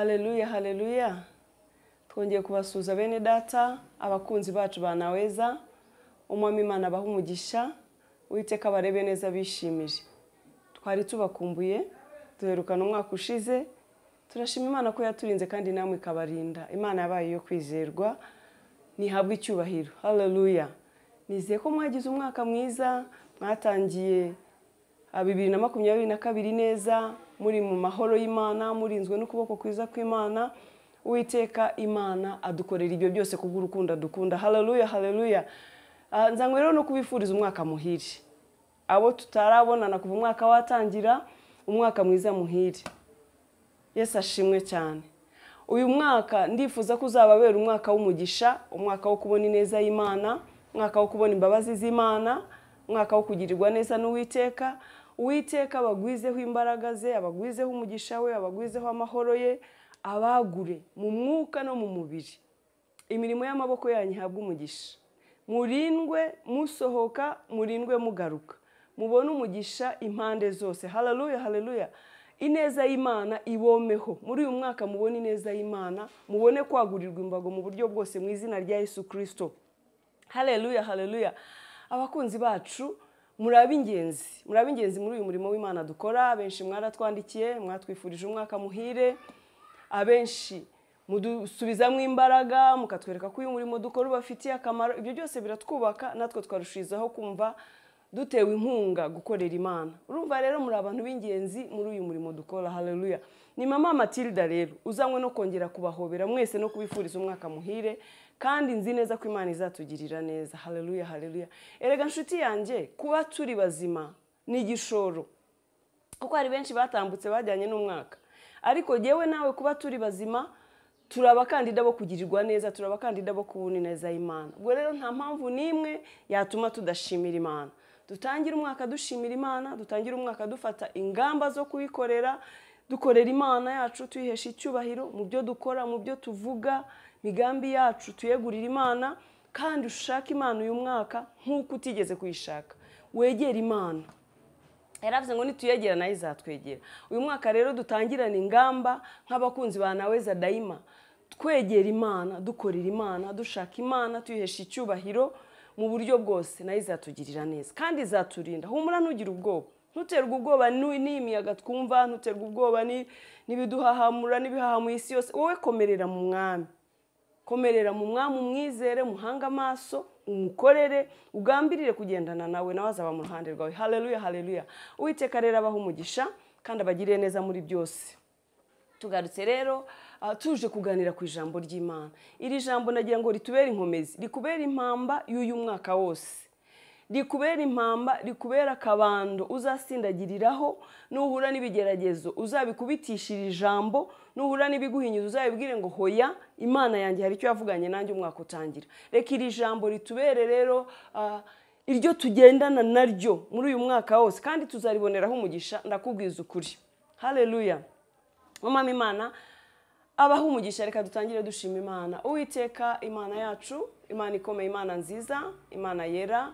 Haleluya, haleluya. Twongeye kubasuhuza bene data, abakunzi bacu ba Naweza. Umwami Imana abahe umugisha, Uwiteka abarebe neza bishimije. Twari tubakumbuye, duherukana umwaka ushize. Turashima Imana ko yaturinze kandi namwe ikabarinda. Imana yabaye iyo kwizerwa, nihabwe icyubahiro. Haleluya. Nizeye ko mwagize umwaka mwiza, mwatangiye 2022 neza, muri mu mahoro y'Imana, murinzwe n'ukuboko kwiza kw'Imana. Uwiteka Imana adukorera ibyo byose kubw'urukundo adukunda. Haleluya, haleluya. Nzanywe rero no kubifuriza umwaka muhire. Abo tutarabonana kuva umwaka watangira, umwaka mwiza muhire. Yesu ashimwe cyane. Uyu mwaka ndifuza ko uzababera umwaka w'umugisha, umwaka wo kubona ineza y'Imana, umwaka wo kubona imbabazi z'Imana, umwaka wo kugirirwa neza n'Uwiteka. Uwiteka abagwizeho imbaraga ze, abagwizeho umugisha we, abagwizeho amahoro ye, abagure mu mwuka no mu mubiri. Imirimo y'amaboko yanyu ihabwe umugisha. Murindwe musohoka, murindwe mugaruka. Mubone umugisha impande zose. Haleluya, haleluya. Ineza y'Imana ibomeho. Muri uyu mwaka mubone ineza y'Imana, mubone kwagurirwa imbago mu buryo bwose mu izina rya Yesu Kristo. Haleluya, haleluya. Abakunzi bacu muri ab'ingenzi, muri ab'ingenzi muri uyu murimo w'Imana dukora. Benshi mwaratwandikiye, mwatwifurije umwaka muhire. Abenshi mudusubizamo imbaraga, mukatwereka ko uyu murimo dukora ubafitiye akamaro. Ibyo byose biratwubaka, natwe twarushizaho kumva dutewe inkunga gukorera Imana. Urumva rero muri abantu b'ingenzi muri uyu murimo dukora. Haleluya. Ni mama Matilda rero uzanywe no kongera kubahobera mwese no kubifuriza umwaka muhire, kandi nzi neza ko Imana izatugirira neza. Haleluya, haleluya. Erega nshuti yanjye, kuba turi bazima ni igishoro, kuko hari benshi batambutse bajyanye n'umwaka, ariko jewe nawe kuba turi bazima, turi abakandida bo kugirirwa neza, turi abakandida bo kubona ineza y'Imana. Ubwo rero nta mpamvu n'imwe yatuma tudashimira Imana. Dutangire umwaka dushimira Imana, dutangire umwaka dufata ingamba zo kuyikorera, dukorera Imana yacu, tuyihesha icyubahiro mu byo dukora, mu byo tuvuga, migambi yacu tuyegurira Imana. Kandi ushake Imana uyu mwaka nk'uko utigeze kuyishaka. Wegere Imana. Yaravuze ngo nituyegera nayo izatwegera. Uyu mwaka rero dutangirane ingamba nk'abakunzi ba Naweza Daima, twegera Imana, dukorera Imana, dushaka Imana, tuyihesha icyubahiro mu buryo bwose, nayo izatugirira neza kandi izaturinda. Humura, ntugire ubwoba, ntuterwe ubwoba n'imiyaga twumva, ntuterwe ubwoba n'ibiduhahamura n'ibihahamuye isi yose. Wowe komerera mu Mwami, komerera mu Mwami, umwizere, muhange amaso, umukorere, ugambirire kugendana nawe, nawe azaba mu ruhande rwawe. Haleluya, haleluya. Uwiteka rero abahe umugisha kandi abagirire neza muri byose. Tugarutse rero tuje kuganira ku ijambo ry'Imana. Iri jambo nagira ngo ritubere inkomezi, rikubere impamba y'uyu mwaka wose, rikubere impamba, rikubere akabando uzasindagiriraho. Nuhura n'ibigeragezo uzabikubitishira ijambo, nuhura n'ibiguhinyuza uzabibwire ngo hoya, Imana yanjye hari icyo yavuganye nanjye umwaka utangira. Reka iri jambo ritubere rero iryo tugendana naryo muri uyu mwaka wose, kandi tuzariboneraho umugisha, ndakubwiza ukuri. Haleluya. Umwami Imana abaha umugisha. Reka dutangire dushima Imana. Uwiteka Imana yacu, Imana ikomeye, Imana nziza, Imana yera,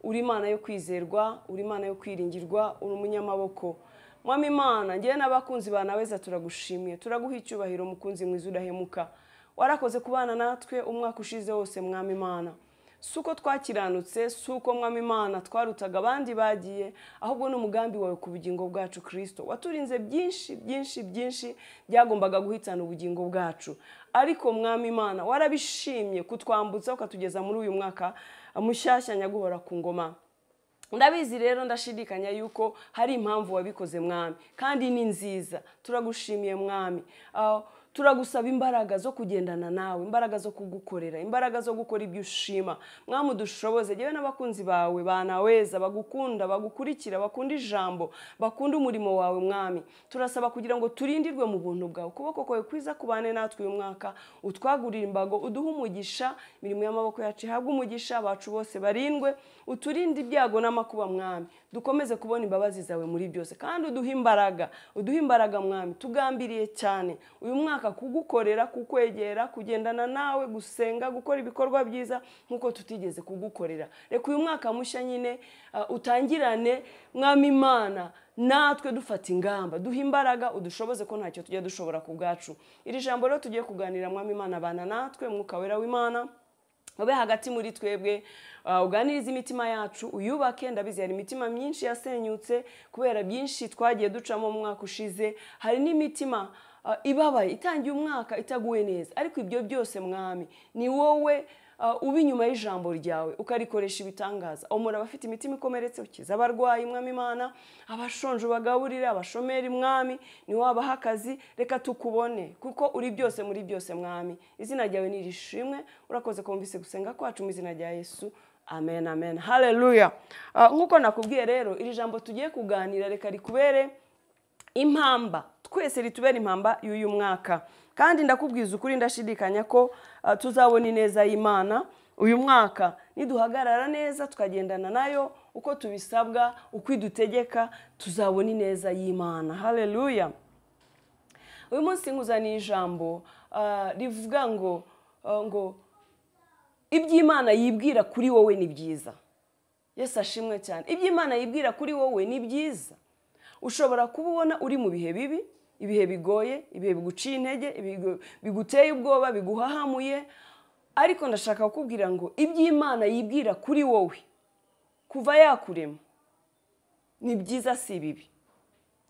uri Imana yo kwizerwa, uri Imana yo kwiringirwa, uri umunyamaboko. Mwami Imana, ngewe n'abakunzi ba Naweza turagushimiye, turaguha icyubahiro, mukunzi mwiza udahemuka. Warakoze kubana natwe umwaka ushize wose, Mwami Imana. Si uko twakiranutse, si uko Mwami Imana twarutaga abandi bagiye, ahubwo n'umugambi wawe ku bugingo bwacu Kristo. Waturinze byinshi byinshi byinshi byagombaga guhitana ubugingo bwacu, ariko Mwami Imana warabishimye kutwambutsa ukatugeza muri uyu mwaka mushyashya nyaguhora ku ngoma. Ndabizi rero, ndashidikanya yuko hari impamvu wabikoze Mwami, kandi ni nziza. Turagushimiye Mwami. Turagusaba imbaraga zo kugendana nawe, imbaraga zo kugukorera, imbaraga zo gukora ibyo ushima. Mwami udushoboze, jewe n'abakunzi bawe banaweza, bagukunda, bagukurikira, bakunda ijambo, bakunda umurimo wawe Mwami. Turasaba kugira ngo turindirwe mu buntu bwawe, ukuboko kwawe kwiza kubane natwe uyu mwaka, utwagurire imbago, uduhe umugisha, imirimo y'amaboko yacu ihabwe umugisha, abacu bose barindwe, uturinde ibyago n'amakuba Mwami. Dukomeze kubona imbabazi zawe muri byose, kandi uduhe imbaraga, uduhe imbaraga Mwami. Tugambiriye cyane uyu mwaka mwaka kugukorera, kukwegera, kugendana nawe, gusenga, gukora ibikorwa byiza nk'uko tutigeze kugukorera. Reka uyu mwaka mushya nyine utangirane Mwami Imana natwe dufata ingamba, duha imbaraga, udushoboze ko ntacyo tujya dushobora ku bwacu. Iri jambo rero tugiye kuganira, Mwami Imana bana natwe, Mwuka Wera w'Imana ube hagati muri twebwe, uganirize imitima yacu, uyubake. Ndabizi hari imitima myinshi yasenyutse kubera byinshi twagiye ducamo mu mwaka ushize, hari n'imitima ibabaye itangiye umwaka itaguwe neza, ariko ibyo byose Mwami ni wowe uba inyuma y'ijambo ryawe ukarikoresha ibitangaza. Omora abafite imitima ikomeretse, ukiza abarwayi Mwami Imana, abashonje ubagaburire, abashomeri Mwami ni wabaha akazi. Reka tukubone kuko uri byose muri byose Mwami. Izina ryawe ni rishimwe, urakoze kumvise gusenga kwacu mu izina rya Yesu. Amen, amen, haleluya. Nkuko nakubwiye rero, iri jambo tugiye kuganira reka rikubere impamba, twese ritubere impamba y'uyu mwaka. Kandi ndakubwiza ukuri, ndashidikanya ko tuzabona ineza y'Imana uyu mwaka niduhagarara neza, tukagendana nayo uko tubisabwa, uko idutegeka, tuzabona ineza y'Imana. Haleluya. Uyu munsi nkuzaniye ijambo rivuga ngo iby'Imana yibwira kuri wowe ni byiza. Yesu ashimwe cyane. Iby'Imana yibwira kuri wowe ni byiza. Ushobora kuba ubona uri mu bihe bibi, ibihe bigoye, ibihe biguciye intege, biguteye ubwoba, biguhahamuye, ariko ndashaka kukubwira ngo iby'Imana yibwira kuri wowe kuva yakurema ni byiza, si bibi.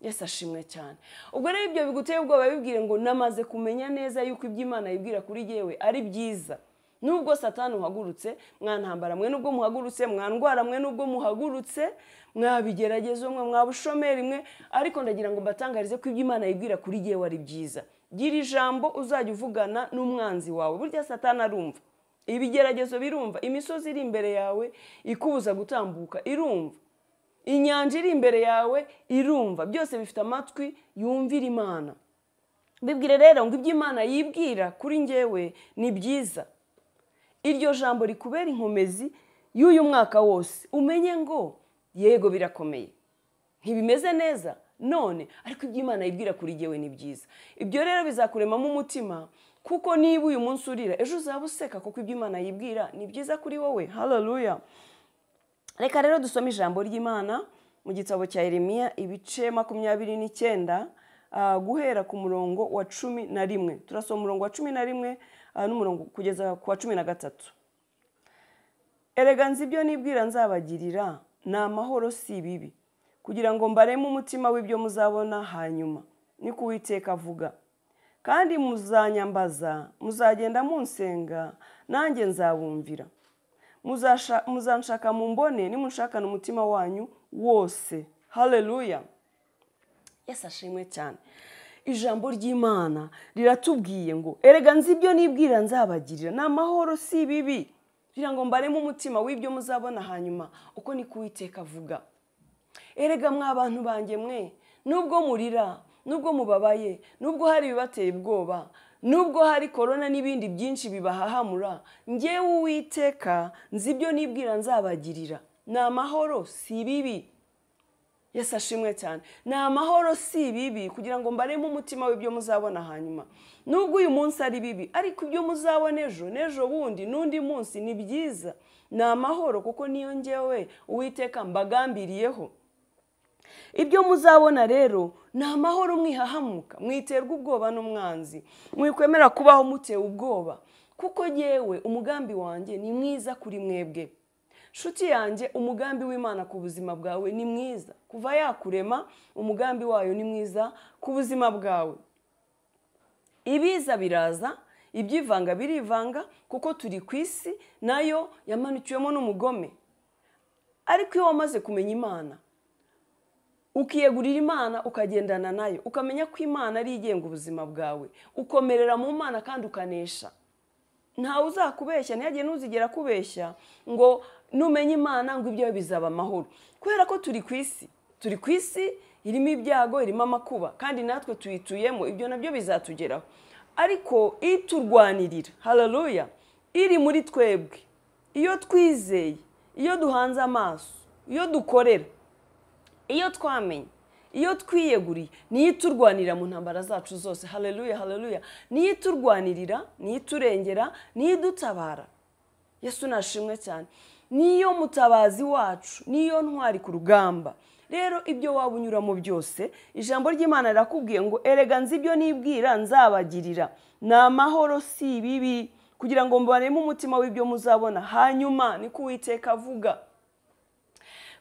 Yesu ashimwe cyane. Ubwo rero ibyo biguteye ubwoba bibwire ngo namaze kumenya neza yuko iby'Imana yibwira kuri yewe ari byiza. Nubwo Satani uhagurutse, mwantambara mwe, nubwo muhagurutse, mwandwara mwe, nubwo muhagurutse, mwabigeragezo mwe, mwabushomeri mwe, ariko ndagira ngo mbatangarize ko iby'Imana yibwira kuri yewe ari byiza. Gira ijambo uzajya uvugana n'umwanzi wawe. Burya Satani arumva, ibigeragezo birumva, imisozi iri imbere yawe ikubuza gutambuka irumva, inyanja iri imbere yawe irumva, byose bifite amatwi yumvira Imana. Bibwire rero ngo iby'Imana yibwira kuri njyewe ni byiza. Iryo jambo rikubera inkomezi y'uyu mwaka wose. Umenye ngo yego birakomeye, ntibimeze neza none, ariko iby'Imana yibwira kuri jyewe ni byiza. Ibyo rero bizakuremamo umutima, kuko niba uyu munsi urira, ejo uzaba useka, kuko iby'Imana yibwira ni byiza kuri wowe. Haleluya. Reka rero dusome ijambo ry'Imana mu gitabo cya Yeremiya ibice 29 guhera ku murongo wa 11. Turasoma umurongo wa 11 n'umurongo kugeza ku wa 13. Erega nzi ibyo nibwira nzabagirira, ni amahoro si ibibi, kugira ngo mbareme umutima w'ibyo muzabona hanyuma, niko Uwiteka avuga. Kandi muzanyambaza, muzagenda munsenga, nanjye nzabumvira. Muzanshaka mumbone, nimunshakana umutima wanyu wose. Haleluya. Yesu ashimwe cyane. Ijambo ry'Imana riratubwiye ngo erega nzi ibyo nibwira nzabagirira, ni amahoro si ibibi, kugira ngo mbareme umutima w'ibyo muzabona hanyuma, uko niko Uwiteka avuga. Erega mwa bantu banjye mwe, nubwo murira, nubwo mubabaye, nubwo hari ibibateye ubwoba, nubwo hari korona n'ibindi byinshi bibahahamura, njyewe Uwiteka nzi ibyo nibwira nzabagirira, ni amahoro si ibibi. Yesu ashimwe cyane. Ni amahoro si ibibi, kugira ngo mbareme umutima w'ibyo muzabona hanyuma. Nubwo uyu munsi ari bibi, ariko ibyo muzabona ejo, n'ejo bundi, n'undi munsi ni byiza. Ni amahoro kuko niyo njyewe Uwiteka mbagambiriyeho. Ibyo muzabona rero ni amahoro, mwihahamuka, mwiterwa ubwoba n'umwanzi, mwikwemera kubaho mutewe ubwoba, kuko yewe umugambi wanjye ni mwiza kuri mwebwe. Shuti yanjye, umugambi w'Imana ku buzima bwawe ni mwiza. Kuva yakurema, umugambi wayo ni mwiza ku buzima bwawe. Ibiza biraza, ibyivanga birivanga, kuko turi ku isi nayo yamanukiwemo n'umugome. Ariko iyo wamaze kumenya Imana, ukiyegurira Imana, ukagendana nayo, ukamenya ko Imana ari igenga ubuzima bwawe, ukomerera mu Mana kandi ukanesha. Ntawe uzakubeshya, ntihagire n'uzigera kubeshya ngo numenye Imana ngo ibyo bizaba amahoro. Kubera ko turi ku isi, turi ku isi irimo ibyago, irimo amakuba, kandi natwe tuyituyemo, ibyo nabyo bizatugeraho. Ariko iturwanirira, haleluya, iri muri twebwe. Iyo twizeye, iyo duhanze amaso, iyo dukorera, iyo twamenye, Iyo twiyeguriye niyo iturwanirira mu ntambara zacu zose. Haleluya, haleluya. Niyo iturwanirira, niyo iturengera, niyo idutabara. Yesu nashimwe cyane. Niyo mutabazi wacu, niyo ntwari ku rugamba. Rero ibyo waba unyuramo byose, ijambo ry'Imana rirakubwiye ngo erega nzi ibyo nibwira nzabagirira, ni amahoro si ibibi, kugira ngo mbareme umutima w'ibyo muzabona hanyuma, niko Uwiteka avuga.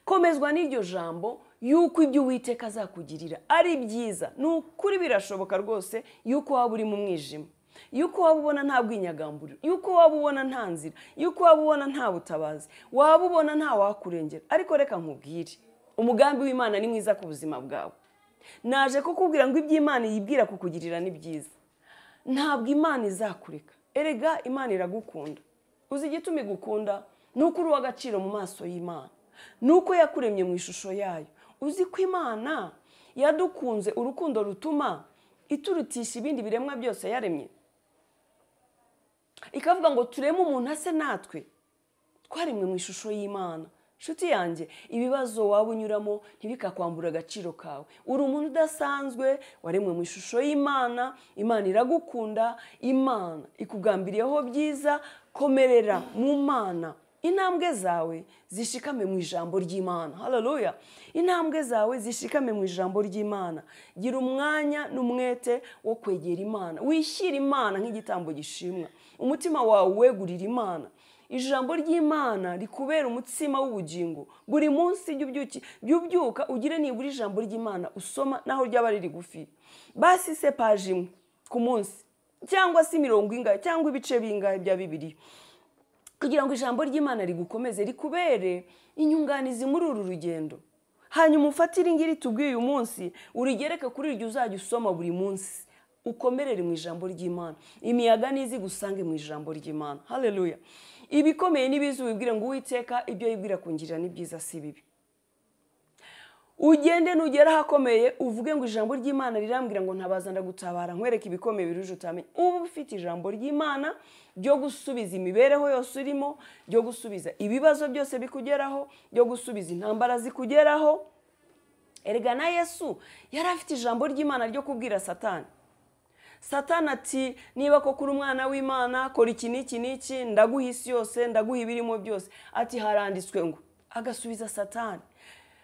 Komezwa n'iryo jambo yuko ibyo Uwiteka azakugirira ari byiza. Ni ukuri birashoboka rwose yuko waba uri mu mwijima, yuko waba ubona nta bwinyagamburiro, yuko waba ubona nta nzira, yuko waba ubona nta butabazi, waba ubona nta wakurengera. Ariko reka nkubwire, umugambi w'Imana ni mwiza ku buzima bwawe. Naje kukubwira ngo iby'Imana yibwira kukugirira ni byiza. Ntabwo Imana izakureka. Erega Imana iragukunda. Uzi igituma igukunda? Ni uko uri uw'agaciro mu maso y'Imana, ni uko yakuremye mu ishusho yayo. Uzi ko Imana yadukunze urukundo rutuma iturutisha ibindi biremwa byose yaremye, ikavuga ngo tureme umuntu ase natwe, twaremwe mu ishusho y'Imana. Nshuti yanjye, ibibazo waba unyuramo ntibikakwambura agaciro kawe. Uri umuntu udasanzwe, waremwe mu ishusho y'Imana. Imana iragukunda, Imana ikugambiriyeho byiza. Komerera mu Mana, intambwe zawe zishikame mu ijambo ry'Imana. Haleluya. Intambwe zawe zishikame mu ijambo ry'Imana. Gira umwanya n'umwete wo kwegera Imana, wishyira Imana nk'igitambo gishimwa, umutima wawe wegurira Imana. Ijambo ry'Imana rikubera umutsima w'ubugingo. Buri munsi jya ubyuka ugire nibura ijambo ry'Imana usoma, naho ryaba riri gufi, basi se paji imwe ku munsi, cyangwa se imirongo ingahe, cyangwa ibice bingahe bya Bibiliya, kugira ngo ijambo ry'Imana rigukomeze, rikubere inyunganizi muri uru rugendo. Hanyuma ufate iri ngiri tubwiye uyu munsi, urigereke kuri iryo uzajya usoma buri munsi, ukomerere mu ijambo ry'Imana. Imiyaga nizi gusange mu ijambo ry'Imana. Haleluya. Ibikomeye n'ibizi wibwire ngo Uwiteka ibyo yibwira kungirira ni byiza si bibi. Ugende nugera ahakomeye uvuge ngo ijambo ry'Imana rirambwira ngo ntabaza ndagutabara, nkwereke ibikomeye biruje utamenye. Uba ufite ijambo ry'Imana ryo gusubiza imibereho yose urimo, ryo gusubiza ibibazo byose bikugeraho, ryo gusubiza intambara zikugeraho. Erega na Yesu yari afite ijambo ry'Imana ryo kubwira Satani. Satani ati niba koko uri umwana w'Imana, kora iki n'iki n'iki, ndaguha isi yose, ndaguha ibirimo byose. Ati haranditswe ngo. Agasubiza Satani,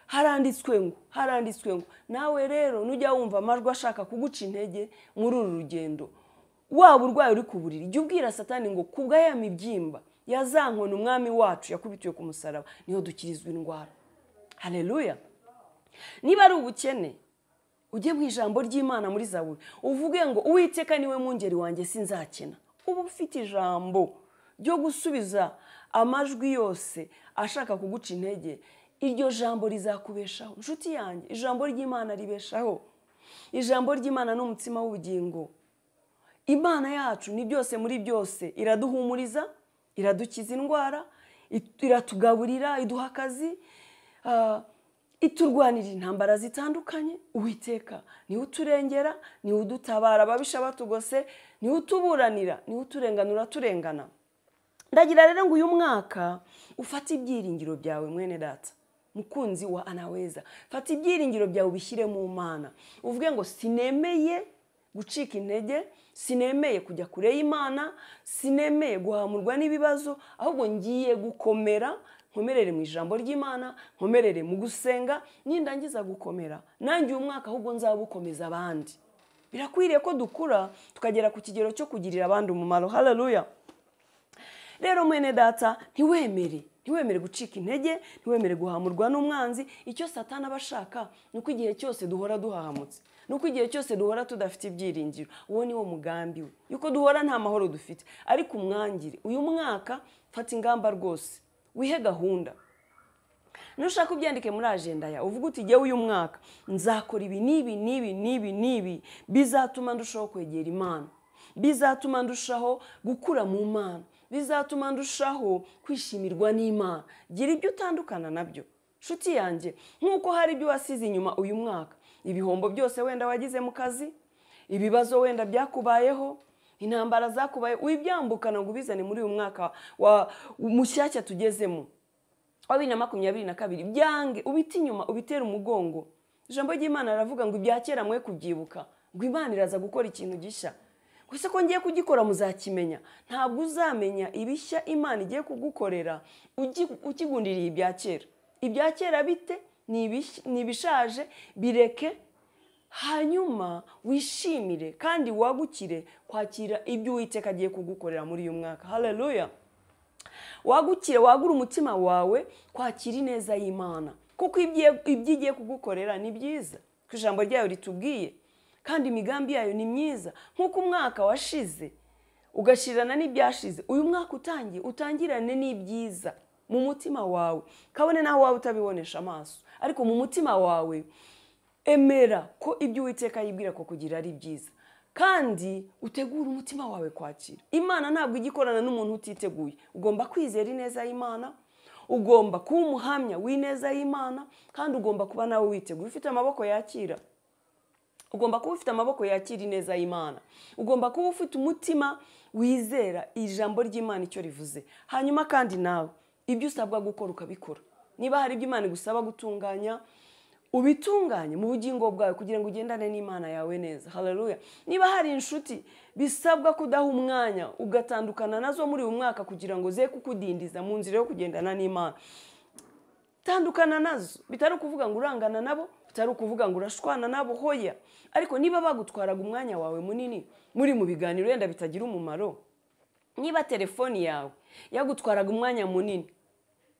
haranditswe ngo, haranditswe ngo. Nawe rero nujya wumva amajwi ashaka kuguca intege muri uru rugendo, waba urwaye uri ku buriri, jya ubwira Satani ngo kubwa ya mibyimba yazankona umwami wacu yakubitiwe ku musaraba, niho dukirizwa indwara. Haleluya. Niba ari ubukene, ujye mu ijambo ry'Imana muri Zaburi, uvuge ngo Uwiteka niwe mwungeri wanjye sinzakena. Uba ufite ijambo ryo gusubiza amajwi yose ashaka kuguca intege. Iryo jambo rizakubeshaho. Nshuti yanjye, ijambo ry'Imana ribeshaho. Ijambo ry'Imana ni umutsima w'ubugingo. Imana yacu ni byose muri byose. Iraduhumuriza, iradukiza indwara, iratugaburira, iduha akazi, iturwanira intambara zitandukanye. Uwiteka niwe uturengera, niwe udutabara ababisha batugose, niwe utuburanira, niwe uturenganura turengana. Ndagira rero ngo uyu mwaka ufate ibyiringiro byawe mwene data, mukunzi wa Anaweza. Fata ibyiringiro byawe ubishyire mu Mana, uvuge ngo sinemeye gucika intege, sinemeye kujya kure y'Imana, sinemeye guhamurwa n'ibibazo, ahubwo ngiye gukomera, nkomerere mu ijambo ry'Imana, nkomerere mu gusenga. Nindangiza gukomera nanjye uyu mwaka ahubwo nzabukomeza abandi. Birakwiriye ko dukura tukagera ku kigero cyo kugirira abandi umumaro. Haleluya. Rero mwene data, ntiwemere gucika intege, ntiwemere guhamurwa n'umwanzi. Icyo Satani aba ashaka ni uko igihe cyose duhora duhahamutse, ni uko igihe cyose duhora tudafite ibyiringiro. Uwo ni wo mugambi we, yuko duhora nta mahoro dufite. Ariko umwangire uyu mwaka, fata ingamba rwose, wihe gahunda. Nushaka ubyandike muri agenda yawe, uvuge uti jyewe uyu mwaka nzakora ibi n'ibi n'ibi n'ibi n'ibi, bizatuma ndushaho kwegera Imana, bizatuma ndushaho gukura mu Mana, bizatuma ndushaho kwishimirwa n'Imana. Gira ibyo utandukana nabyo nshuti yanjye. Nk'uko hari ibyo wasize inyuma uyu mwaka, ibihombo byose wenda wagize mu kazi, ibibazo wenda byakubayeho, intambara zakubaye, wibyambukana ngo ubizane muri uyu mwaka wa mushyashya tugezemo wa 2022. Byange ubite inyuma, ubitere umugongo. Ijambo ry'Imana riravuga ngo ibya kera mwe kubyibuka, ngo Imana iraza gukora ikintu gishya. Gusa ko ngiye kugikora muzakimenya. Ntabwo uzamenya ibishya Imana igiye kugukorera ukigundiriye ibya kera. Ibya kera bite? Ni ibishaje, bireke, hanyuma wishimire kandi wagukire kwakira ibyo Uwiteka agiye kugukorera muri uyu mwaka. Haleluya! Wagukire, wagura umutima wawe kwakira ineza y'Imana, kuko ibyo igiye kugukorera ni byiza, kuko ijambo ryayo ritubwiye, kandi imigambi yayo ni myiza. Nk'uko umwaka washize ugashirana n'ibyashize, uyu mwaka utangiye utangirane n'ibyiza mu mutima wawe, kabone naho waba utabibonesha amaso, ariko mu mutima wawe emera ko ibyo Uwiteka yibwira ko kugira ari byiza, kandi utegure umutima wawe kwakira. Imana ntabwo ijya ikorana n'umuntu utiteguye. Ugomba kwizera ineza y'Imana, ugomba kuba umuhamya w'ineza y'Imana, kandi ugomba kuba nawe witeguye, ufite amaboko yakira. Ugomba kuba ufite amaboko yakira ineza y'Imana. Ugomba kuba ufite umutima wizera ijambo ry'Imana icyo rivuze. Hanyuma kandi nawe ibyo usabwa gukora ukabikora. Niba hari ibyo Imana igusaba gutunganya, ubitunganye mu bugingo bwawe kugira ngo ugendane n'Imana yawe neza. Haleluya! Niba hari inshuti bisabwa kudaha umwanya ugatandukana nazo muri uyu mwaka kugira ngo ze kukudindiza mu nzira yo kugendana n'Imana, tandukana nazo. Bitari ukuvuga ngo urangana nabo, bitari ukuvuga ngo urashwana nabo, hoya. Ariko niba bagutwaraga umwanya wawe munini muri mu biganiro wenda bitagira umumaro, niba telefoni yawe yagutwaraga umwanya munini,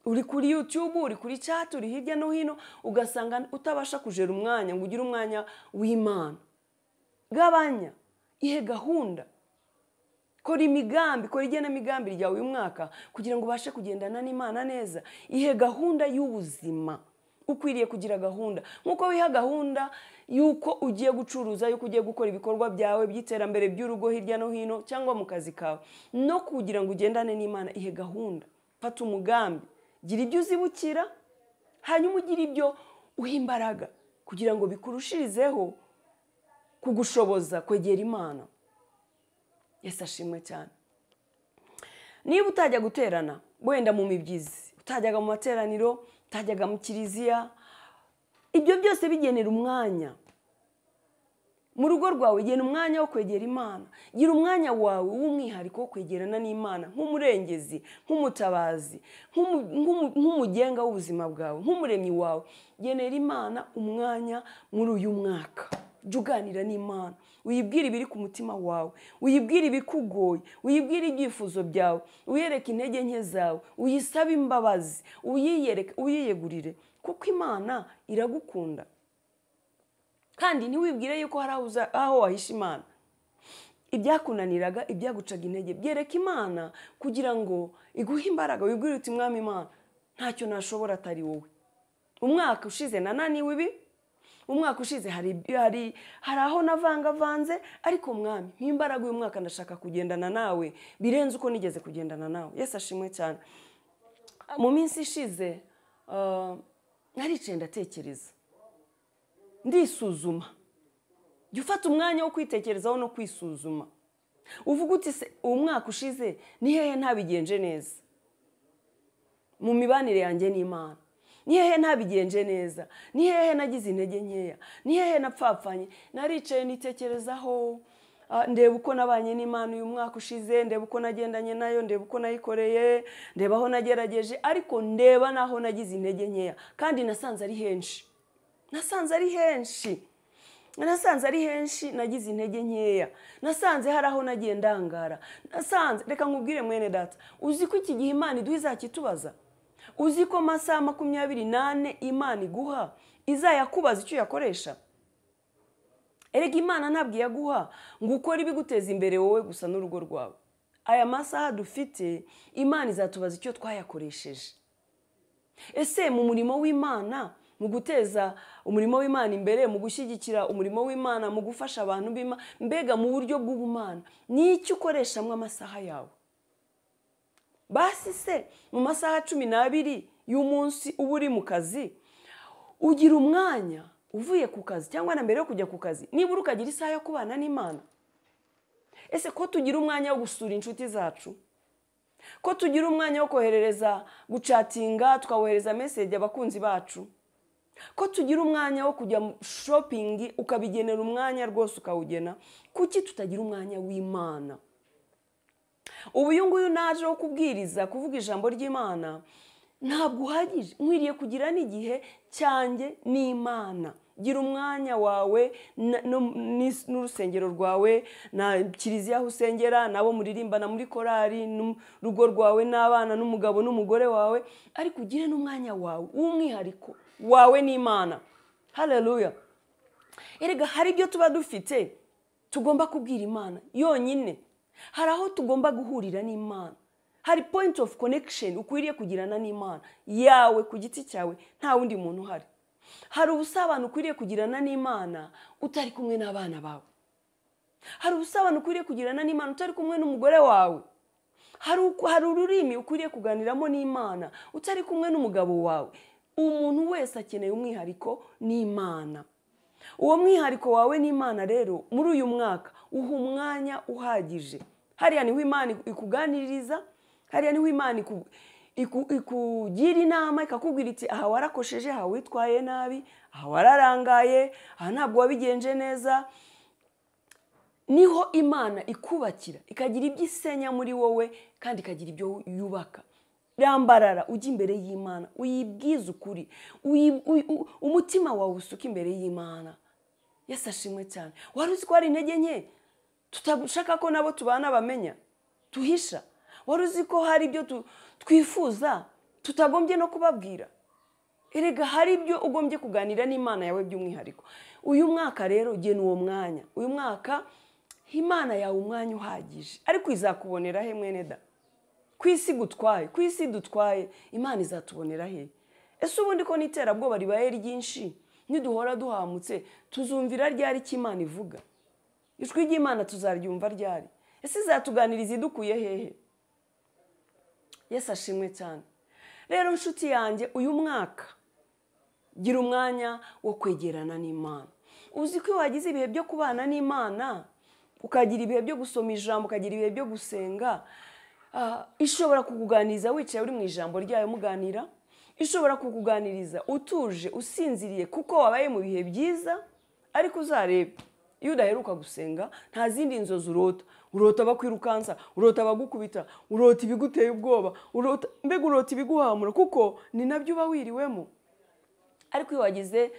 uri kuri YouTube, uri kuri chat, uri hirya no hino, ugasanga utabasha kujera umwanya ngo ugire umwanya w'Imana, gabanya, ihe gahunda, kora imigambi, kora igenamigambi ryawe uyu mwaka kugira ngo ubashe kugendana n'Imana neza. Ihe gahunda y'ubuzima. Ukwiriye kugira gahunda. Nk'uko wiha gahunda y'uko ugiye gucuruza, y'uko ugiye gukora ibikorwa byawe by'iterambere by'urugo hirya no hino cyangwa mu kazi kawe, no kugira ngo ugendane n'Imana, ihe gahunda, fata umugambi, gira ibyo uzibukira, hanyuma ugire ibyo uha imbaraga kugira ngo bikurushirizeho kugushoboza kwegera Imana. Yesu ashimwe cyane. Niba utajya guterana wenda mu mibyizi, utajyaga mu materaniro, utajyaga mu kiliziya, ibyo byose bigenera umwanya. Mu rugo rwawe gena umwanya wo kwegera Imana. Gira umwanya wawe w'umwihariko wo kwegerana n'Imana nk'umurengezi, nk'umutabazi, nk'umugenga w'ubuzima bwawe, nk'umuremyi wawe. Genera Imana umwanya muri uyu mwaka. Jya uganira n'Imana, uyibwire ibiri ku mutima wawe, uyibwire ibikugoye, uyibwire ibyifuzo byawe, uyereke intege nke zawe, uyisabe imbabazi, uyiyereke, uyiyegurire, kuko Imana iragukunda. Kandi ntiwibwire yuko hari aho wahisha Imana. Ibyakunaniraga, ibyagucaga intege, byereke Imana kugira ngo iguhe imbaraga. Wibwire uti Mwami Imana, ntacyo nashobora atari wowe. Umwaka ushize nananiwe ibi, umwaka ushize hari aho navangavanze, ariko Mwami nk'imbaraga uyu mwaka ndashaka kugendana nawe birenze uko nigeze kugendana nawe. Yesu ashimwe cyane. Mu minsi ishize naricaye ndatekereza, ndisuzuma. Jya ufata umwanya wo kwitekerezaho no kwisuzuma, uvuga uti se umwaka ushize ni hehe ntabigenje neza mu mibanire yanjye n'Imana? Ni hehe ntabigenje neza? Ni hehe nagize intege nkeya? Ni hehe napfapfanye? Naricaye nitekerezaho, ndeba uko nabanye n'Imana uyu mwaka ushize, ndeba uko nagendanye nayo, ndeba uko nayikoreye, ndeba aho nagerageje, ariko ndeba naho nagize intege nkeya, kandi nasanze ari henshi. Nasanze ari henshi. Nasanze ari henshi nagize intege nkeya. Nasanze hari aho nagiye ndangara. Nasanze, reka nkubwire mwene data, uzi ko iki gihe Imana iduha izakitubaza? Uzi ko amasaha 24 Imana iguha izayakubaza icyo yakoresha? Erega Imana ntabwo iyaguha ngo ukore ibiguteza imbere wowe gusa n'urugo rwawe. Aya masaha dufite Imana izatubaza icyo twayakoresheje. Ese mu murimo w'Imana, mu guteza umurimo w'Imana imbere, mu gushyigikira umurimo w'Imana, mu gufasha abantu b'Imana, mbega mu buryo bw'ubumana, ni iki ukoreshamo amasaha yawe? Basi se mu masaha 12 y'umunsi uba uri mu kazi, ugira umwanya uvuye ku kazi cyangwa na mbere yo kujya ku kazi, nibura ukagira isaha yo kubana n'Imana? Ese ko tugira umwanya wo gusura inshuti zacu, ko tugira umwanya wo koherereza, gucatinga, tukawohereza message abakunzi bacu, Ko tugira umwanya wo kujya shopping ukabigenera umwanya rwose ukawugena, kuki tutagira umwanya w'Imana? Ubu uyu nguyu naje wo kubwiriza, kuvuga ijambo ry'Imana, ntabwo uhagije. Nkwiriye kugira n'igihe cyanjye n'Imana. Gira umwanya wawe n'urusengero rwawe, na kiliziya aho usengera, nabo muririmbana muri korali, n'urugo rwawe n'abana n'umugabo n'umugore wawe, ariko ugire n'umwanya wawe w'umwihariko wawe n'Imana. Haleluya. Erega hari ibyo tuba dufite tugomba kubwira Imana yonyine. Hari aho tugomba guhurira n'Imana. Hari point of connection ukwiriye kugirana n'Imana yawe ku giti cyawe, nta wundi muntu uhari. Hari ubusabane ukwiriye kugirana n'Imana utari kumwe n'abana bawe. Hari ubusabane ukwiriye kugirana n'Imana utari kumwe n'umugore wawe. Hari ururimi ukwiriye kuganiramo n'Imana utari kumwe n'umugabo wawe. Umuntu wese akeneye umwihariko n'Imana. Uwo mwihariko wawe n'Imana rero muri uyu mwaka uha umwanya uhagije. Hariya niho Imana ikuganiriza, hariya niho Imana ikugira inama, ikakubwira iti aha warakosheje, aha witwaye nabi, aha wararangaye, aha ntabwo wabigenje neza. Niho Imana ikubakira, ikagira ibyo isenya muri wowe kandi ikagira ibyo yubaka. Rambarara ujya imbere y'Imana, uyibwize ukuri, umutima wawe usuka imbere y'Imana. Yesu ashimwe cyane. Wari uzi ko hari intege nke tutashaka ko nabo tubana bamenya, tuhisha. Wari uzi ko hari ibyo twifuza tutagombye no kubabwira. Erega hari ibyo ugombye kuganira n'Imana yawe by'umwihariko. Uyu mwaka rero gena uwo mwanya. Uyu mwaka Imana yawe umwanya uhagije, ariko izakubonera he mwene da? Ku isi gutwaye, ku isi dutwaye, Imana izatubonera he? Ese ubundi ko n'iterabwoba ribaye ryinshi, niduhora duhamutse, tuzumvira ryari icyo Imana ivuga? Ijwi ry'Imana tuzaryumva ryari? Ese izatuganiriza idukuye hehe? Yesu ashimwe cyane. Rero nshuti yanjye, uyu mwaka gira umwanya wo kwegerana n'Imana. Uzi ko iyo wagize ibihe byo kubana n'Imana, ukagira ibihe byo gusoma ijambo, ukagira ibihe byo gusenga, ishobora kukuganiriza wicaye uri mu ijambo ryayo muganira, ishobora kukuganiriza utuje usinziriye kuko wabaye mu bihe byiza. Ariko uzarebe iyo udaheruka gusenga nta zindi nzozi urota. Urota bakwirukansa, urota bagukubita, urota ibiguteye ubwoba, urota mbega urota ibiguhamura, kuko ni nabyo uba wiriwemo. Ariko iyo wagize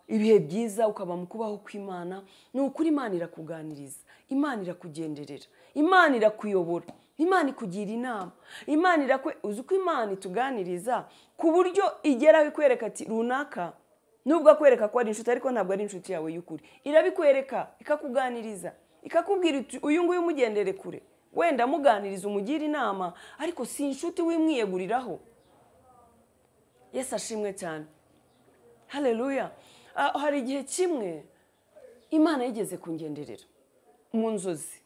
ibihe byiza ukaba mu kubaho kw'Imana, ni ukuri Imana irakuganiriza, Imana irakugenderera, Imana irakuyobora, Imana ikugira inama, Imana irakwe. Uzi ko Imana ituganiriza ku buryo igeraho ikwereka ati runaka, nubwo akwereka ko ari inshuti ariko ntabwo ari inshuti yawe y'ukuri, irabikwereka, ikakuganiriza, ikakubwira iti uyu nguyu umugendere kure, wenda muganiriza umugira inama, ariko si inshuti wimwiyeguriraho. Yesu ashimwe cyane. Haleluya. Hari igihe kimwe Imana yigeze kungenderera mu nzozi,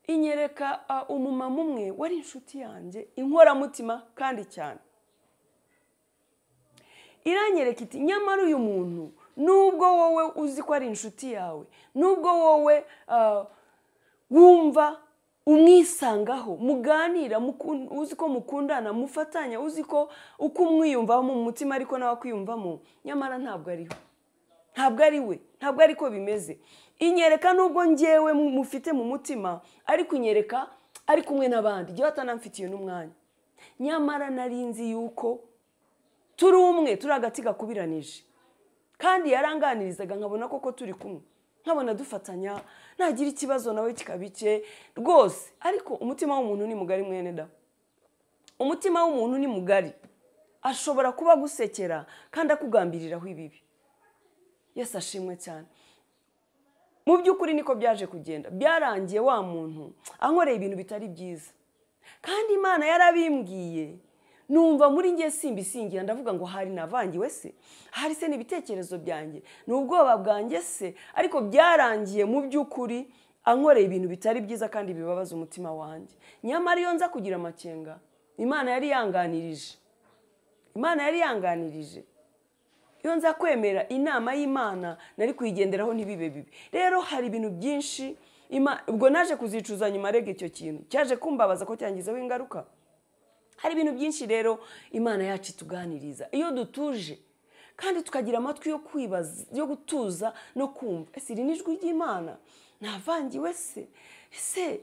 inyereka umumama umwe wari inshuti yanjye inkoramutima kandi cyane. Iranyereka iti nyamara uyu muntu nubwo wowe uzi ko ari inshuti yawe, nubwo wowe wumva umwisangaho, muganira, uzi ko mukundana, mufatanya, uzi ko uko umwiyumvamo mu mutima ariko nawe akwiyumvamo, nyamara ntabwo ariho, ntabwo ari we, ntabwo ariko bimeze. Inyereka nubwo njyewe mufite mu mutima, ariko inyereka ari kumwe n'abandi, igihe atanamfitiye n'umwanya. Nyamara nari nzi yuko turi umwe, turi agati gakubiranije, kandi yaranganirizaga nkabona koko turi kumwe, nkabona dufatanya, nagira ikibazo nawe kikabike rwose. Ariko umutima w'umuntu ni mugari mwene da. Umutima w'umuntu ni mugari, ashobora kuba gusekera kandi akugambiriraho ibibi. Yesu ashimwe cyane. Mu by'ukuri niko byaje kugenda, byarangiye wa muntu ankoreye ibintu bitari byiza, kandi Imana yarabimbwiye. Numva muri ngiye simbisingira, ndavuga ngo hari navangiwe se, hari se n'ibitekerezo byanjye, n'ubwoba bwanjye se. Ariko byarangiye mu by'ukuri ankoreye ibintu bitari byiza kandi bibabaza umutima wanjye. Nyamara iyo nza kugira amakenga, Imana yari yanganirije, Imana yari yanganirije. Iyo nza kwemera inama y'Imana nari kuyigenderaho ntibibe bibi. Rero hari ibintu byinshi ubwo naje kuzicuza nyuma rega icyo kintu cyaje kumbabaza ko cyangizeho ingaruka. Hari ibintu byinshi rero Imana yacu ituganiriza iyo dutuje kandi tukagira amatwi yo kwibaza, yo gutuza no kumva. Ese iri ni ijwi ry'Imana? Navangiwe se? Ese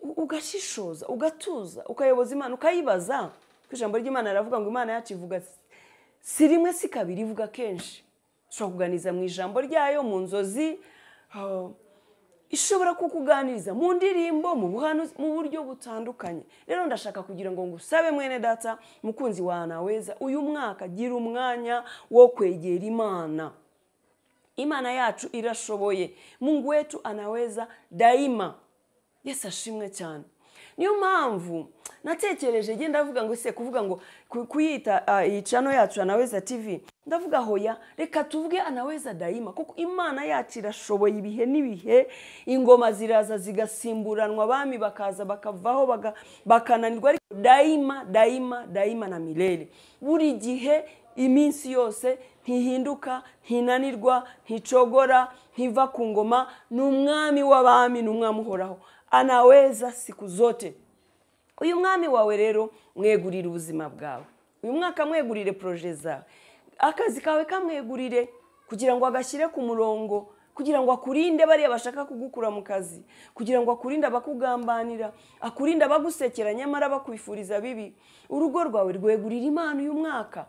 ugashishoza, ugatuza, ukayoboza Imana, ukayibaza. Ku ijambo ry'Imana riravuga ngo Imana yacu ivuga si rimwe si kabiri, ivuga kenshi. Ishobora kukuganiriza mu ijambo ryayo, mu nzozi, ishobora kukuganiriza mu ndirimbo, mu buhanuzi, mu buryo butandukanye. Rero ndashaka kugira ngo ngusabe mwene data mukunzi wa Anaweza, uyu mwaka gira umwanya wo kwegera Imana. Imana yacu irashoboye. Mungu wetu anaweza daima. Yesu ashimwe cyane. Niyo mpamvu natekereje genda ndavuga ngo se kuvuga ngo kuyita iyi channel yacu Anaweza TV, ndavuga hoya reka tuvuge Anaweza daima, kuko Imana yacu irashoboye ibihe n'ibihe. Ingoma ziraza zigasimburanwa, abami bakaza bakavaho bakananirwa, ariko daima daima daima na milele, buri gihe iminsi yose ntihinduka, ntinanirwa, nticogora, ntiva ku ngoma. Ni umwami w'abami, ni umwami uhoraho, anaweza siku zote. Uyu mwami wawe rero mwegurire ubuzima bwawe. Uyu mwaka mwegurire projet zawe, akazi kawe kamwegurire kugira ngo agashyire ku murongo, kugira ngo akurinde bariya bashaka kugukura mu kazi, kugira ngo akurinde abakugambanira, akurinde abagusekera nyamara bakwifuriza bibi. Urugo rwawe rwegurire Imana uyu mwaka,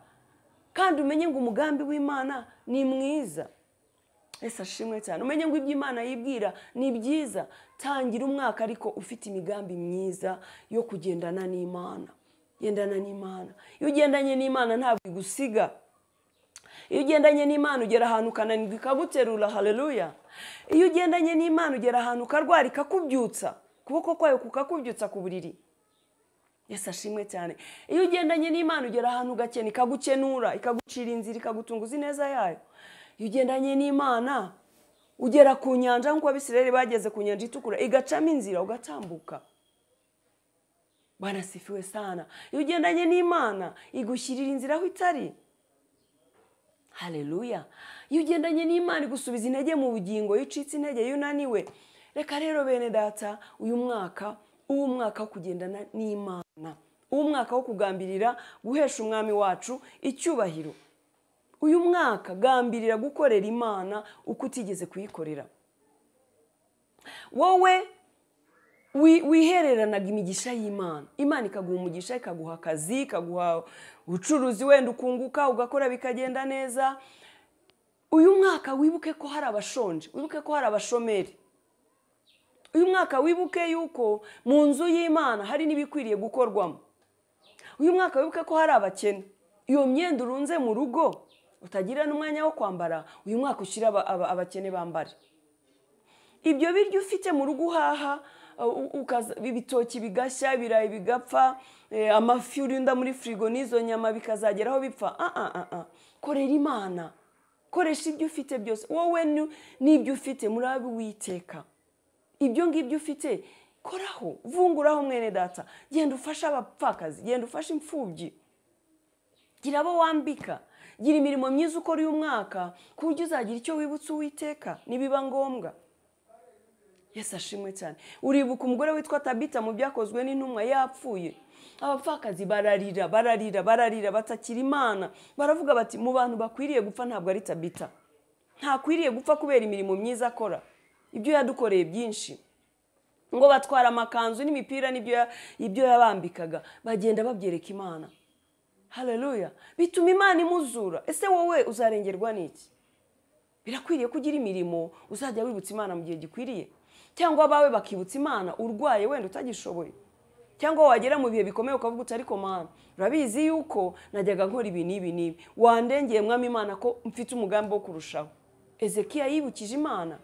kandi umenye ngo umugambi w'Imana ni mwiza. Yesu ashimwe cyane. Umenye ngo ibyo Imana yibwira ni byiza. Tangira umwaka ariko ufite imigambi myiza yo kugendana n'Imana. Gendana n'Imana. Iyo ugendanye n'Imana ntabwo igusiga. Iyo ugendanye n'Imana ugera ahantu ukananirwa ikaguterura. Haleluya. Iyo ugendanye n'Imana ugera ahantu ukarwara ikakubyutsa, ukuboko kwayo kukakubyutsa ku buriri. Yesu ashimwe cyane. Iyo ugendanye n'Imana ugera ahantu ugakena ikagukenura, ikagucira inzira, ikagutunguza ineza yayo. Iyo ugendanye n'Imana ugera ku nyanja nk'uko Abisirayeli bageze ku nyanja itukura, igacamo inzira ugatambuka. Bwana sifiwe sana. Iyo ugendanye n'Imana igushyirira inzira aho itari. Haleluya. Iyo ugendanye n'Imana igusubiza intege mu bugingo, iyo ucitse intege, iyo unaniwe. Reka rero bene data, uyu mwaka uwo mwaka wo kugendana n'Imana, uwo mwaka wo kugambirira guhesha umwami wacu icyubahiro. Uyu mwaka gambirira gukorera Imana uko utigeze kuyikorera. Wowe wihereranaga imigisha y'Imana, Imana ikaguha umugisha, ikaguha akazi, ikaguha ubucuruzi, wenda ukunguka, ugakora bikagenda neza. Uyu mwaka wibuke ko hari abashonje, wibuke ko hari abashomeri. Uyu mwaka wibuke yuko mu nzu y'Imana hari n'ibikwiriye gukorwamo. Uyu mwaka wibuke ko hari abakene. Iyo myenda urunze mu rugo utagira n'umwanya wo kwambara, uyu mwaka ushyira abakene bambare. Ibyo biryo ufite mu rugo uhaha, ibitoki bigashya, ibirayi bigapfa, amafi urinda muri frigo n'izo nyama bikazageraho bipfa. Korera Imana, koresha ibyo ufite byose. Wowe n'ibyo ufite murabi witeka. Ibyo ngibyo ufite koraho, vunguraho mwene data. Genda ufashe abapfakazi, genda ufashe imfubyi, gira abo wambika, gira imirimo myiza ukora uyu mwaka, ku buryo uzagira icyo wibutsa Uwiteka nibiba ngombwa. Yesu ashimwe cyane. Uribuka umugore witwa Tabita mu byakozwe n'intumwa yapfuye. Abapfakazi bararira, bararira, bararira, batakira Imana. Baravuga bati mu bantu bakwiriye gupfa ntabwo ari Tabita. Ntakwiriye gupfa kubera imirimo myiza akora, ibyo yadukoreye byinshi. Ngo batwara amakanzu n'imipira n'ibyo ibyo yabambikaga, bagenda babyereka Imana. Haleluya. Bituma Imana imuzura. Ese wowe uzarengerwa n'iki? Birakwiriye kugira imirimo uzajya wibutsa Imana mu gihe gikwiriye, cyangwa abawe bakibutsa Imana urwaye wenda utagishoboye, cyangwa wagera mu bihe bikomeye ukavuga uti ariko Mana urabizi yuko najyaga nkora ibi n'ibi n'ibi, wandengeye mwami Imana ko mfite umugambi wo kurushaho. Ezekiya yibukije Imana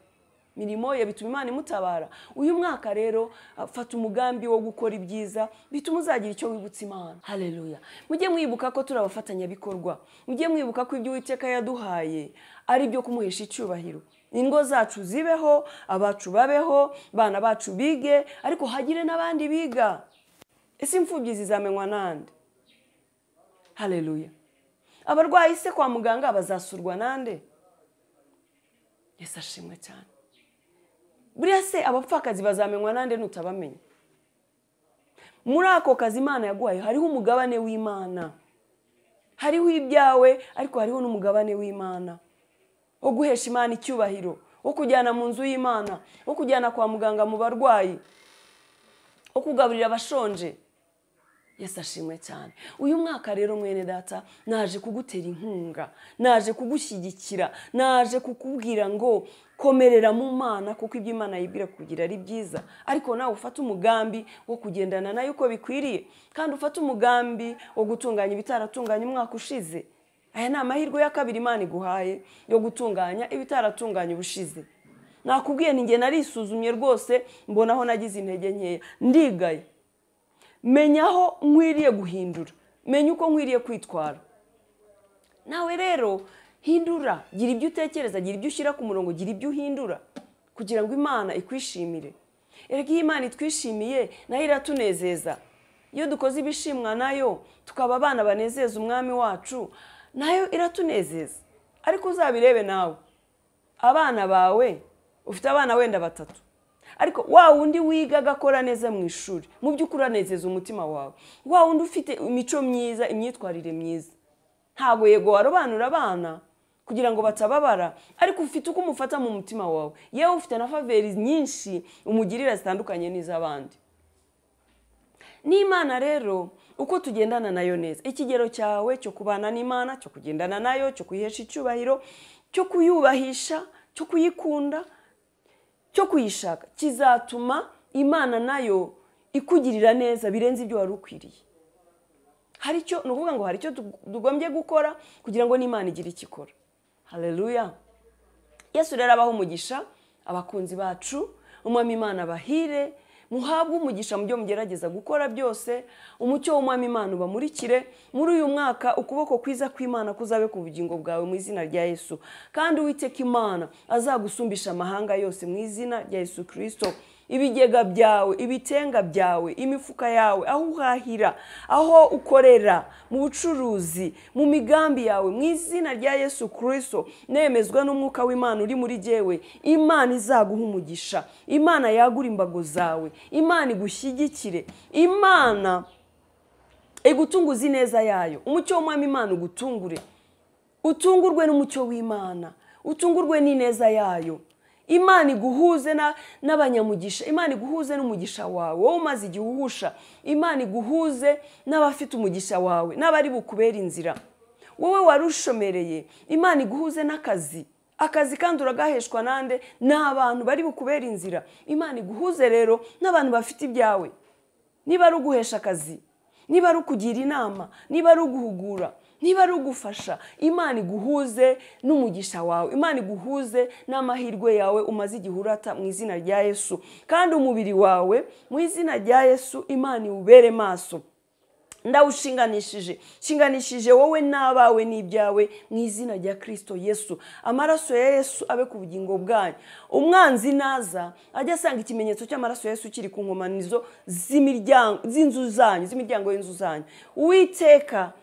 mirimo ye, bituma Imana imutabara. Uyu mwaka rero fata umugambi wo gukora ibyiza bituma uzagira icyo wibutsa Imana. Haleluya. Mujye mwibuka ko turi abafatanyabikorwa, mujye mwibuka ko ibyo Uwiteka yaduhaye ari byo kumuhesha icyubahiro. Ingo zacu zibeho, abacu babeho, bana bacu bige, ariko hagire n'abandi biga. Ese imfubyi zizamenywa nande? Haleluya. Abarwayi se kwa muganga bazasurwa nande? Yesu ashimwe cyane. Buriya se abapfakazi bazamenywa nande nutabamenya? Muri ako kazi Imana yaguhaye hariho umugabane w'Imana, hariho ibyawe ariko hariho n'umugabane w'Imana wo guhesha Imana icyubahiro, wo kujyana mu nzu y'Imana, wo kujyana kwa muganga mu barwayi, wo kugaburira abashonje. Yesu ashimwe cyane. Uyu mwaka rero mwene data, naje kugutera inkunga, naje kugushyigikira, naje kukubwira ngo komerera mu Mana, kuko ibyo Imana yibwira kugira ari byiza. Ariko nawe ufate umugambi wo kugendana nayo uko bikwiriye, kandi ufate umugambi wo gutunganya ibitaratunganye umwaka ushize. Aya ni amahirwe ya kabiri Imana iguhaye yo gutunganya ibitaratunganye ubushize. Nakubwiye ni nge narisuzumye rwose, mbona aho nagize intege nkeya, ndigaye. Menya aho nkwiriye guhindura, menya uko nkwiriye kwitwara. Nawe rero hindura, gira ibyo utekereza, gira ibyo ushyira ku murongo, gira ibyo uhindura kugira ngo Imana ikwishimire. Erega iyo Imana itwishimiye nayo iratunezeza. Iyo dukoze ibishimwa nayo tukaba abana banezeza umwami wacu, nayo iratunezeza. Ariko uzabirebe nawe, abana bawe, ufite abana wenda batatu, ariko wa wundi wiga agakora neza mu ishuri, mu by'ukuri anezeza umutima wawe, wa wundi ufite imico myiza, imyitwarire myiza, ntabwo yego warobanura abana kugira ngo batababara, ariko ufite uko umufata mu mutima wawe, yewe ufite na faveri nyinshi umugirira zitandukanye n'iz'abandi. N'Imana rero uko tugendana nayo neza, ikigero cyawe cyo kubana n'Imana, cyo kugendana nayo, cyo kuyihesha icyubahiro, cyo kuyubahisha, cyo kuyikunda, cyo kuyishaka, kizatuma Imana nayo ikugirira neza birenze ibyo wari ukwiriye. Hari icyo, ni ukuvuga ngo hari icyo tugombye gukora kugira ngo n'Imana igire icyo ikora. Haleluya. Yesu rero abaho umugisha abakunzi bacu, umwami Imana abahire, muhabwe umugisha mu byo mugerageza gukora byose, umucyo w'umwami Imana ubamurikire muri uyu mwaka. Ukuboko kwiza kw'Imana kuzabe ku bugingo bwawe mu izina rya Yesu, kandi Uwiteka Imana azagusumbisha amahanga yose mu izina rya Yesu Kristo. Ibigega byawe, ibitenga byawe, imifuka yawe, aho uhahira, aho ukorera, mu bucuruzi, mu migambi yawe, mu izina rya Yesu Kristo, nemezwa n'umwuka w'Imana uri muri jyewe, Imana izaguha umugisha, Imana yagura imbago zawe, Imana igushyigikire, Imana igutunguze ineza yayo. Umucyo w'umwami Imana ugutungure, utungurwe n'umucyo w'Imana, utungurwe n'ineza yayo. Imana iguhuze n'abanyamugisha, Imana iguhuze n'umugisha wawe, wowe umaze igihe uhusha, Imana iguhuze n'abafite umugisha wawe, n'abari bukubera inzira. Wowe warushomereye, Imana iguhuze n'akazi, akazi kandi uragaheshwa nande? N'abantu bari bukubera inzira. Imana iguhuze rero n'abantu bafite ibyawe. Niba ari uguhesha akazi, niba ari ukugira inama, niba ari uguhugura, niba ari ugufasha, Imana iguhuze n'umugisha wawe, Imana iguhuze n'amahirwe yawe umaze igihe urata mu izina rya Yesu. Kandi umubiri wawe mu izina rya Yesu Imana iwubere maso. Ndawushinganishije, shinganishije wowe n'abawe n'ibyawe mu izina rya Kristo Yesu. Amaraso ya Yesu abe ku bugingo bwanyu. Umwanzi naza ajya asanga ikimenyetso cy'amaraso ya Yesu kiri ku nkomanizo z'imiryango z'inzu zanyu, z'imiryango y'inzu zanyu. Uwiteka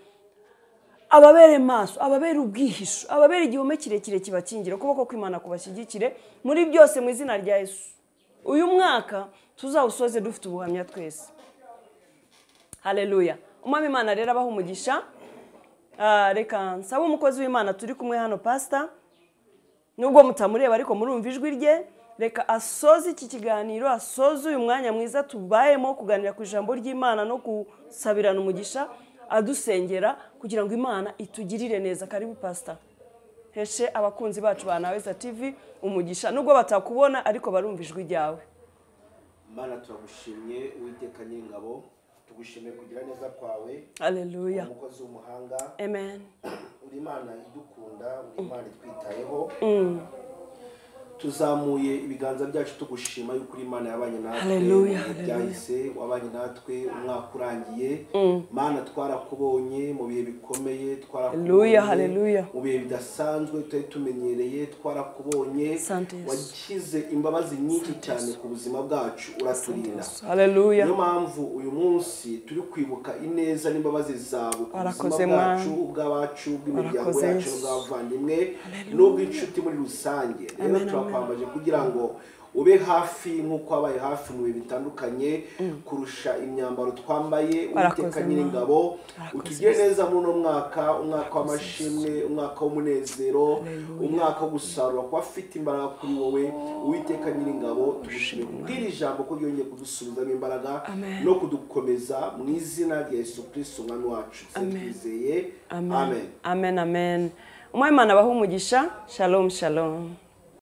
ababere maso, ababere ubwihisho, ababere igihome kirekire kibakingira, ukuboko kw'Imana kubashyigikire muri byose mu izina rya Yesu. Uyu mwaka tuzawusoze dufite ubuhamya twese. Haleluya. Umwami Imana rero abaho umugisha. Reka nsabe umukozi w'Imana turi kumwe hano, pastor, nubwo mutamureba ariko murumva ijwi rye, reka asoze iki kiganiro, asoze uyu mwanya mwiza tubayemo kuganira ku ijambo ry'Imana no gusabirana umugisha, adusengera kugira ngo Imana itugirire neza. Karibu pastor. Heshe abakunzi bacu ba Naweza TV umugisha, nubwo batakubona ariko barumva ijwi ryawe. Mana turagushimye Uwiteka Nyiringabo, tugushimiye kugira neza kwawe. Haleluya. Umukozi w'umuhanga. Amen. Uri Imana idukunda, uri Imana itwitayeho. Tuzamuye ibiganza byacu tugushima yuko uri Imana yabanye natwe. Haleluya. Byahise wabanye natwe umwaka urangiye. Mana twarakubonye mu bihe bikomeye, twarakubonye. Haleluya. Mu bihe bidasanzwe tutari tumenyereye, twarakubonye. Washyize imbabazi nyinshi cyane ku buzima bwacu, uraturinda. Haleluya. Niyo mpamvu uyu munsi turi kwibuka ineza n'imbabazi zawe ku buzima bwacu, ubw'abacu, bw'imiryango yacu, n'ubw'abavandimwe, n'ubw'inshuti muri rusange. Rero turakwambaje kugira ngo Ube hafi nk'uko wabaye hafi mu bihe bitandukanye kurusha imyambaro twambaye. Warakoze, Uwiteka Mana. Nyiringabo, Warakoze, utugire Yesu. neza muri uno mwaka, umwaka w'amashimwe, umwaka w'umunezero, Hallelujah. umwaka wo gusarura kuba afite imbaraga kuri wowe. Uwiteka Nyiringabo, tugushimiye kubw'iri jambo ko ryongeye kudusubizamo imbaraga Amen. no kudukomeza, mu izina rya Yesu Kristo Umwami wacu twizeye, amen. Amen, amen. Umwami Imana abahe umugisha. Shalom, shalom.